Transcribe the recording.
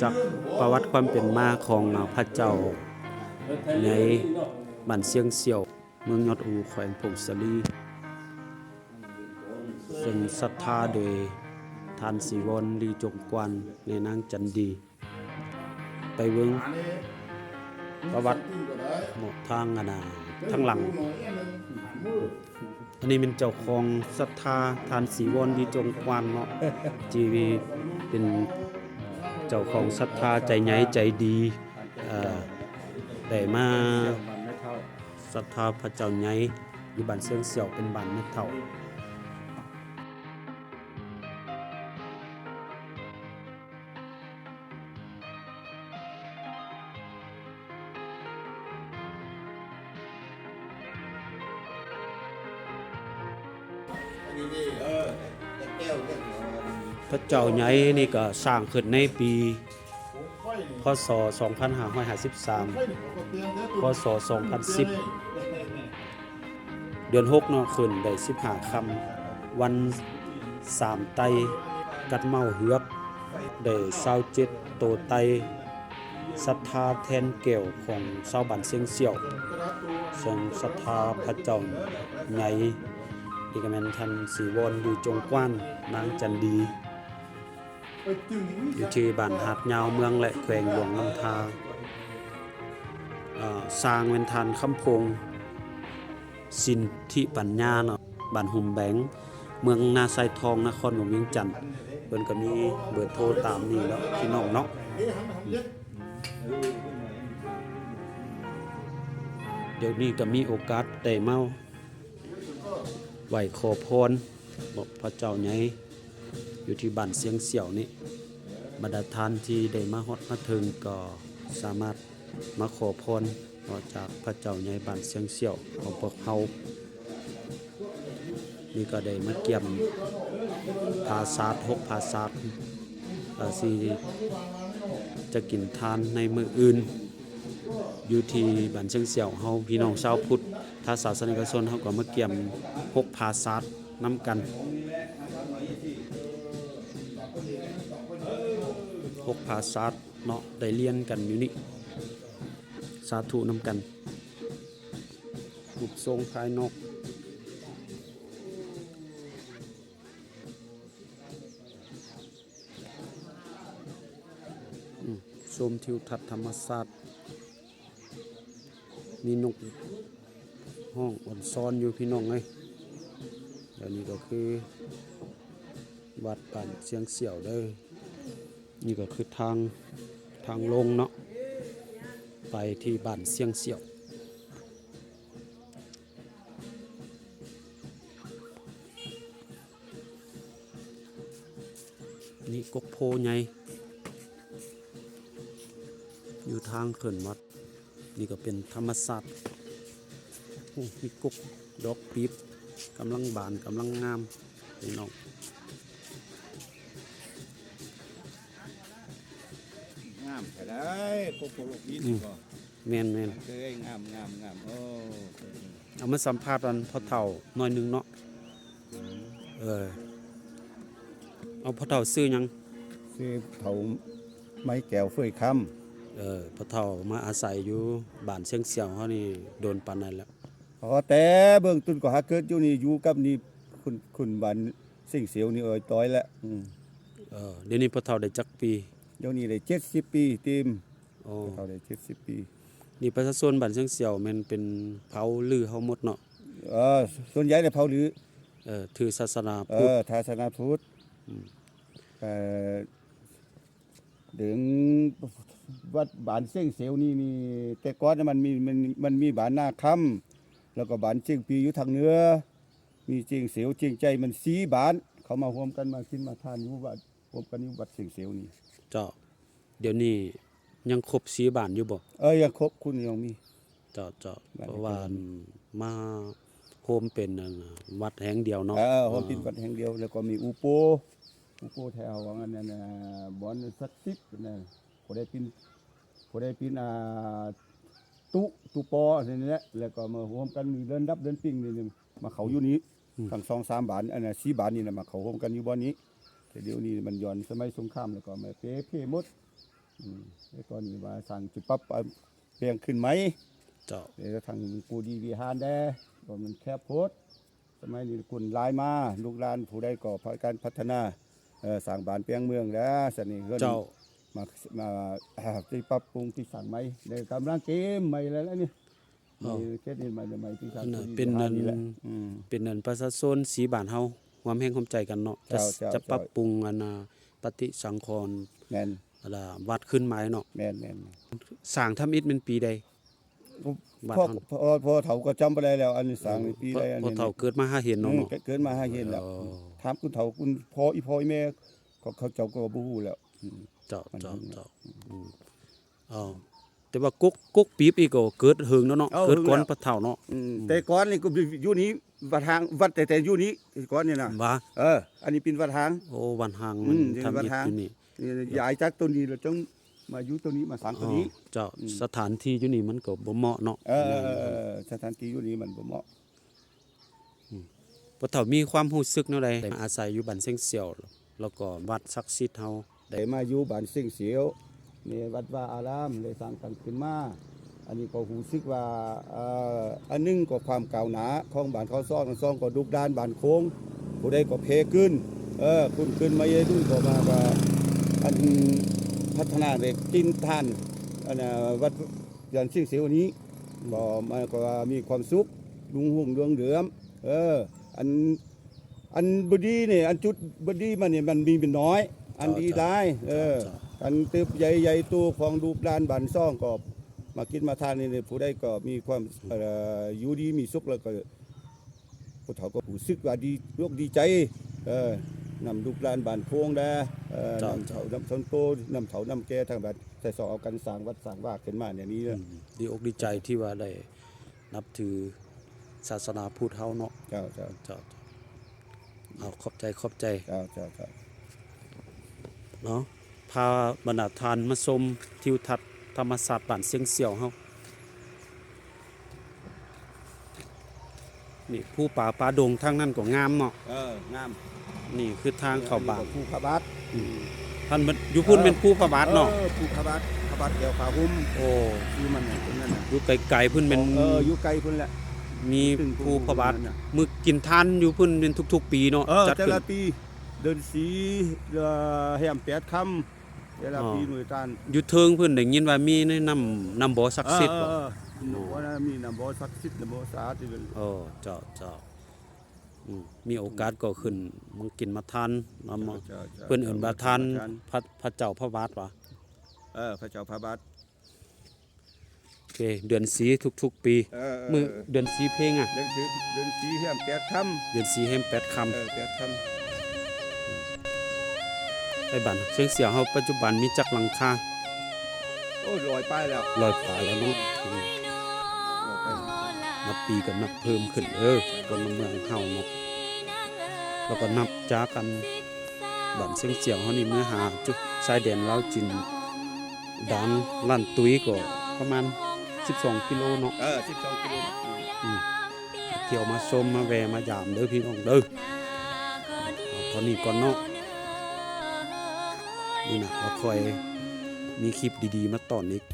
ຈາກປະຫວັດຄວາມເປັນມາຂອງພະເຈົ້າໃຫຍ່ບ້ານຊຽງສ່ຽວ ເມືອງຍອດອູ ແຂວງຜົ້ງສາລີ ເຊິ່ງສັດທາໂດຍທ່ານສີວອນ ລີຈົງກວານ ແລະ ນາງຈັນດີ. ໄປເບິ່ງປະຫວັດທາງ ອັນນ່າ ທາງຫຼັງ. ອັນນີ້ແມ່ນເຈົ້າຂອງສັດທາ ທ່ານສີວອນ ລີຈົງກວານເນາະ ທີ່ເປັນເຈົ້າຂອງສັດທາໃຈໃຫຍ່ໃຈດີ ເອີ ໄດ້ມາສັດທາພະເຈົ້າໃຫຍ່ຢູ່ບ້ານຊຽງສ່ຽວ ເປັນບ້ານແມ່ເຖົ້າ. ພະເຈົ້າໃຫຍ່ນີ້ກໍສ້າງຂຶ້ນໃນປີ ພ.ສ. ສອງພັນຫ້າຮ້ອຍຫ້າສິບສາມ ພ.ສ. ສອງພັນສິບ ເດືອນຫົກເນາະ ຂຶ້ນໄດ້ສິບຫ້າຄ່ຳ ວັນສາມໄຕ ກັດເມົາເຫືອບ ໄດ້ຊາວເຈັດໂຕໄຕ ສັດທາແທນແກ້ວຂອງຊາວບ້ານຊຽງສ່ຽວ ເຊິ່ງສັດທາພະເຈົ້າໃຫຍ່ ນີ້ກໍແມ່ນທ່ານສີວອນ ລີຈົງກວານ ນາງຈັນດີ ຢູ່ທີ່ບ້ານຫາດຍາວ ເມືອງແລະ ແຂວງຫຼວງນ້ຳທາ ເອີ ສ້າງແມ່ນທ່ານຄຳພົງ ສິນທິປັນຍາເນາະ ບ້ານຫຸມແບງ ເມືອງນາຊາຍທອງ ນະຄອນຫຼວງວຽງຈັນ. ເພິ່ນກໍມີເບີໂທຕາມນີ້ເນາະ ພີ່ນ້ອງເນາະ. ດຽວນີ້ກໍມີໂອກາດໄດ້ມາ ໄຫວ້ຂໍພອນ ບອກພະເຈົ້າໃຫຍ່ຢູ່ທີ່ບ້ານຊຽງສ່ຽວນີ້ ບັນດາທ່ານທີ່ໄດ້ມາຮອດມາເຖິງກໍສາມາດມາຂໍພອນຕໍ່ຈາກພະເຈົ້າໃຫຍ່ບ້ານຊຽງສ່ຽວຂອງພວກເຮົາ. ນີ້ກໍໄດ້ມາກຽມຜາສາດ ຫົກຜາສາດ ເອີ ທີ່ຈະກິນທານໃນມື້ອື່ນ ຢູ່ທີ່ບ້ານຊຽງສ່ຽວເຮົາ ພີ່ນ້ອງຊາວພຸດ ທາງສາສະນິກະຊົນເຮົາກໍມາກຽມຫົກຜາສາດນຳກັນ ຫົກຜາສາດເນາະ ໄດ້ລຽນກັນຢູ່ນີ້ ສາທຸນຳກັນ. ຮູບຊົງພາຍນອກ ອືມ ຊົມທິວທັດທຳມະຊາດ ມີນົກຮ້ອງອອນຊອນຢູ່ພີ່ນ້ອງເອີຍ. ແລະນີ້ກໍຄືວັດບ້ານຊຽງສ່ຽວເດີ. ນີ້ກໍຄືທາງ ທາງລົງເນາະ ໄປທີ່ບ້ານຊຽງສ່ຽວ. ນີ້ກົກໂພໃຫຍ່ຢູ່ທາງຂຶ້ນວັດ. ນີ້ກໍເປັນທຳມະຊາດ. ໂອ້ ມີກົກດອກປີບກຳລັງບານ ກຳລັງງາມພີ່ນ້ອງ. ງາມແທ້ໃດ໋ ກົກໂພໂລກນີ້ ອືມ ກໍ ແມ່ນໆ ເອີຍ ງາມໆໆ ໂອ້ ເອົາມາສຳພາດອັນພໍ່ເຖົ້າໜ້ອຍໜຶ່ງເນາະ. ເອີ ເອົາ ພໍ່ເຖົ້າຊື່ຫຍັງ? ຊື່ເຖົ້າໄມ້ແກ້ວເຟີຍຄຳ. ເອີ ພໍ່ເຖົ້າມາອາໄສຢູ່ບ້ານຊຽງສ່ຽວເຮົານີ້ດົນປານໃດແລ້ວ? ອໍ ແຕ່ເບື້ອງຕົ້ນກໍຫາເກີດຢູ່ນີ້ ຢູ່ກັບນີ້ ຂຶ້ນ ຂຶ້ນບ້ານຊຽງສ່ຽວນີ້ ເອີຍ ຕ່ອຍແລ້ວ. ອືມ ເອີ ດຽວນີ້ພໍ່ເຖົ້າໄດ້ຈັກປີ? ດຽວນີ້ໄດ້ເຈັດສິບປີເຕັມ. ອໍ ເຖົ້າໄດ້ເຈັດສິບປີ. ນີ້ປະຊາຊົນບ້ານຊຽງສ່ຽວແມ່ນເປັນເຜົ່າລືເຮົາໝົດເນາະ? ເອີ ສ່ວນໃຫຍ່ແລ້ວເຜົ່າລື. ເອີ ຖືສາສະໜາພຸດ. ເອີ ສາສະໜາພຸດ. ອືມ ເອີ ເຖິງວັດບ້ານຊຽງສ່ຽວນີ້ ນີ້ ແຕ່ກ່ອນມັນມີ ມັນ ມັນມີບ້ານນາຄຳ ແລ້ວກໍບ້ານຊຽງປີຢູ່ທາງເໜືອ ມີຊຽງສ່ຽວ ຊຽງໄຈ ມັນສີ່ບ້ານ ເຂົາມາຮ່ວມກັນ ມາກິນມາທານຢູ່ວັດ ຮ່ວມກັນຢູ່ວັດຊຽງສ່ຽວນີ້. ເຈົ້າ. ດຽວນີ້ຍັງຄົບສີ່ບ້ານຢູ່ບໍ່? ເອີ ຍັງຄົບ ຄຸນຍັງມີ. ເຈົ້າ ເຈົ້າ. ເພາະວ່າມາໂຮມເປັນ ອັນ ວັດແຫ່ງດຽວເນາະ. ເອີ ໂຮມເປັນວັດແຫ່ງດຽວ ແລ້ວກໍມີອູໂປ ອູໂປແຖວອັນນັ້ນ ບ່ອນສັກສິດນະ ຜູ້ໃດເປັນ ຜູ້ໃດເປັນ ອ່າ ຕຸ ຕຸປໍ ອັນນີ້ແຫຼະ ແລ້ວກໍມາໂຮມກັນ ມີເດີ່ນດັບເດີ່ນປິງນີ້ ມາເຂົ້າຢູ່ນີ້. ອືມ ທັງສອງສາມບ້ານ ອັນນ່າ ສີ່ບ້ານນີ້ນະ ມາເຂົ້າໂຮມກັນຢູ່ບ່ອນນີ້. ແຕ່ດຽວນີ້ມັນຍ້ອນສະໄໝສົງຄາມ ແລ້ວກໍມາເປເພໝົດ. ອືມ ແຕ່ກ່ອນນີ້ວ່າສ້າງ ຊິປັບ ເອີ ແປງຂຶ້ນໃໝ່ ເຈົ້າ ແລ້ວທາງກູດີວິຫານແດ່ ວ່າມັນແຄບໂພດ. ສະໄໝນີ້ຄົນຫຼາຍມາ ລູກຫຼານຜູ້ໃດກໍພາກັນພັດທະນາ ເອີ ສ້າງບ້ານແປງເມືອງແລ້ວ ສະນີ້ເຮືອນ ເຈົ້າ ມາ ມາ ເອີ ທີ່ປັບປຸງທີ່ສ້າງໃໝ່ ໄດ້ກຳລັງເກມໃໝ່ແລ້ວນີ້. ເອີ ເຂດນີ້ໃໝ່ ໃໝ່ທີ່ສ້າງ ເປັນອັນ ເປັນອັນປະຊາຊົນສີບ້ານເຮົາຮ່ວມແຮງຮ່ວມໃຈກັນເນາະ ຈະ ຈະປັບປຸງອັນ ອ່າ ປະຕິສັງຂອນ ແມ່ນ ອັນ ວັດຄືນໃໝ່ເນາະ. ແມ່ນໆ ສ້າງທຳອິດແມ່ນປີໃດ? ພໍ່ ພໍ່ເຖົ້າກໍຈຳບໍ່ໄດ້ແລ້ວ ອັນນີ້ສ້າງປີໃດ ອັນນີ້ ພໍ່ເຖົ້າເກີດມາຫາເຫັນເນາະ ເນາະ ເກີດມາຫາເຫັນແລ້ວ. ອໍ ຖາມຜູ້ເຖົ້າ ຄຸນພໍ່ ອີ່ພໍ່ອີ່ແມ່ ເຂົາ ເຂົາເຈົ້າກໍບໍ່ຮູ້ແລ້ວ. ອືມ ເຈົ້າ ເຈົ້າ ເຈົ້າ ອືມ ອໍ ແຕ່ວ່າກົກ ກົກປີບນີ້ກໍເກີດເຫິງແລ້ວເນາະ ເອີ ເກີດກ່ອນພໍ່ເຖົ້າເນາະ. ອືມ ອືມ ແຕ່ກ່ອນນີ້ກໍຢູ່ນີ້ ວັດຮ້າງ ວັດ ແຕ່ ແຕ່ຢູ່ນີ້ ແຕ່ກ່ອນນີ້ນະ ວ່າ ເອີ ອັນນີ້ເປັນວັດຮ້າງ. ໂອ້ ວັດຮ້າງ ອືມ ມັນທຳອິດຢູ່ນີ້ ນີ້ ຍ້າຍຈາກໂຕນີ້ແລ້ວຈຶ່ງມາຢູ່ໂຕນີ້ ມາສ້າງໂຕນີ້. ອໍ ເຈົ້າ ອືມ ສະຖານທີ່ຢູ່ນີ້ມັນກໍບໍ່ເໝາະເນາະ. ເອີ ສະຖານທີ່ຢູ່ນີ້ມັນບໍ່ເໝາະ. ອືມ ພໍ່ເຖົ້າມີຄວາມຮູ້ສຶກແນວໃດ ໄດ້ມາອາໄສຢູ່ບ້ານຊຽງສຽວ ແລ້ວກໍວັດສັກສິດເຮົາ ໄດ້ມາຢູ່ບ້ານຊຽງສຽວ ມີວັດວາອາລາມໄດ້ສ້າງຕັ້ງຂຶ້ນມາ. ອັນນີ້ກໍຮູ້ສຶກວ່າ ເອີ ອັນໜຶ່ງກໍຄວາມກ້າວໜ້າຂອງບ້ານເຮົາ ສອງ ສອງກໍລູກຫຼານບ້ານໂຂງ ຜູ້ໃດກໍແຜ່ຄືນ ເອີ ຄຸ້ນຄືນມາເອລຸນກໍມາວ່າ ອັນພັດທະນາໄດ້ກິນທານ ອັນ ວັດ ເຮືອນຊິງເສວນີ້ ອືມ ກໍ ມັນກໍວ່າມີຄວາມສຸກ ຮຸ່ງຮຸ່ງເຮືອງເຫຼືອມ. ເອີ ອັນ ອັນບໍ່ດີນີ້ ອັນຈຸດບໍ່ດີມັນນີ້ ມັນມີເປັນນ້ອຍ ອັນດີຫຼາຍ. ເຈົ້າ ເອີ ເຈົ້າ ອັນເຕີບໃຫຍ່ໃຫຍ່ໂຕຂອງລູກຫຼານບ້ານຊ່ອງ ກໍມາກິນມາທານນີ້ ຜູ້ໃດກໍມີຄວາມ ເອີ ຢູ່ດີມີສຸກ ແລ້ວກໍ ຜູ້ເຖົ້າກໍຮູ້ສຶກວ່າດີອົກດີໃຈ ເອີ ນຳລູກຫຼານບ້ານໂພງແດ່ ເອີ ເຈົ້າ ນຳເຖົ້ານຳຊົນໂຕ ນຳເຖົ້ານຳແກ່ທາງບ້ານ ໃສ່ຊອກເອົາກັນສ້າງວັດສ້າງວາຂຶ້ນມາແນວນີ້. ອືມ ດີອົກດີໃຈທີ່ວ່າໄດ້ນັບຖືສາສະໜາພຸດເຮົາເນາະ. ເຈົ້າ ເຈົ້າ ເຈົ້າ ເອົາ ຂອບໃຈ ຂອບໃຈ. ເຈົ້າ ເຈົ້າ ເຈົ້າ ເນາະ ພາບັນດາທ່ານມາຊົມທິວທັດທຳມະຊາດບ້ານຊຽງສຽວເຮົາ. ນີ້ພູປາປ່າດົງທາງນັ້ນກໍງາມເນາະ. ເອີ ງາມ. ນີ້ຄືທາງເຂົ້າບ້ານ ນີ້ກໍພູພະບາດ. ອືມ ທ່ານ ຢູ່ພຸ້ນແມ່ນພູພະບາດເນາະ. ເອີ ພູພະບາດ ພະບາດແກ້ວຜາຫົ່ມ. ໂອ້ ຊື່ມັນເປັນນັ້ນນະ. ຢູ່ໄກໆພຸ້ນແມ່ນ ເອີ ຢູ່ໄກພຸ້ນແຫຼະ ມີພູພະບາດ. ມື້ກິນທານຢູ່ພຸ້ນແມ່ນທຸກໆປີເນາະ. ເອີ ຈັດຂຶ້ນ ແຕ່ລະປີ ເດືອນສີ່ ເດືອນແຮມແປດຄ່ຳ ແຕ່ລະປີມື້ທ່ານ ຢູ່ເທິງພຸ້ນໄດ້ຍິນວ່າມີໃນນ້ຳ ນ້ຳບໍ່ສັກສິດ. ເອີ ເອີ ເອີ ໂອ້ ວ່າມີນ້ຳບໍ່ສັກສິດ ນ້ຳບໍ່ສະອາດ. ໂອ້ ເຈົ້າ ເຈົ້າ. ອືມ ມີໂອກາດກໍຂຶ້ນມາກິນມາທານ ມາ ເຈົ້າ ເຈົ້າ ເພິ່ນເອີ້ນວ່າທານ ທານ ພະ ພະເຈົ້າພະບາດຫວາ? ເອີ ພະເຈົ້າພະບາດ. ໂອເຄ ເດືອນສີ່ທຸກໆປີ. ເອີ ເອີ ມື້ເດືອນສີ່ເພງອະ ເດືອນສີ່ ເດືອນສີ່ແຮມແປດຄ່ຳ. ເດືອນສີ່ແຮມແປດຄ່ຳ. ເອີ ແປດຄ່ຳ. ໄອ້ບ້ານຊຽງສຽວເຮົາປັດຈຸບັນມີຈັກຫຼັງຄາ? ໂອ້ ຮ້ອຍປາຍແລ້ວ ຮ້ອຍປາຍແລ້ວເນາະ. ອືມ ນັບປີກໍນັບເພີ່ມຂຶ້ນເດີ ຄົນໃນເມືອງເຮົາເນາະ. ແລ້ວກໍນັບຈາກອັນບ້ານຊຽງສຽວເຮົານີ້ ເມືອຫາຈຸດຊາຍແດນລາວຈີນ ດ່ານລ້ານຕຸ້ຍກໍປະມານສິບສອງກິໂລເນາະ. ເອີ ສິບສອງກິໂລ. ອືມ ທ່ຽວມາຊົມມາແວ່ມາຢາມເດີພີ່ນ້ອງເດີ. ເອົາເທົ່ານີ້ກ່ອນເນາະ. ມື້ໜ້າກໍຄ່ອຍມີຄລິບດີໆມາຕອນອີກ.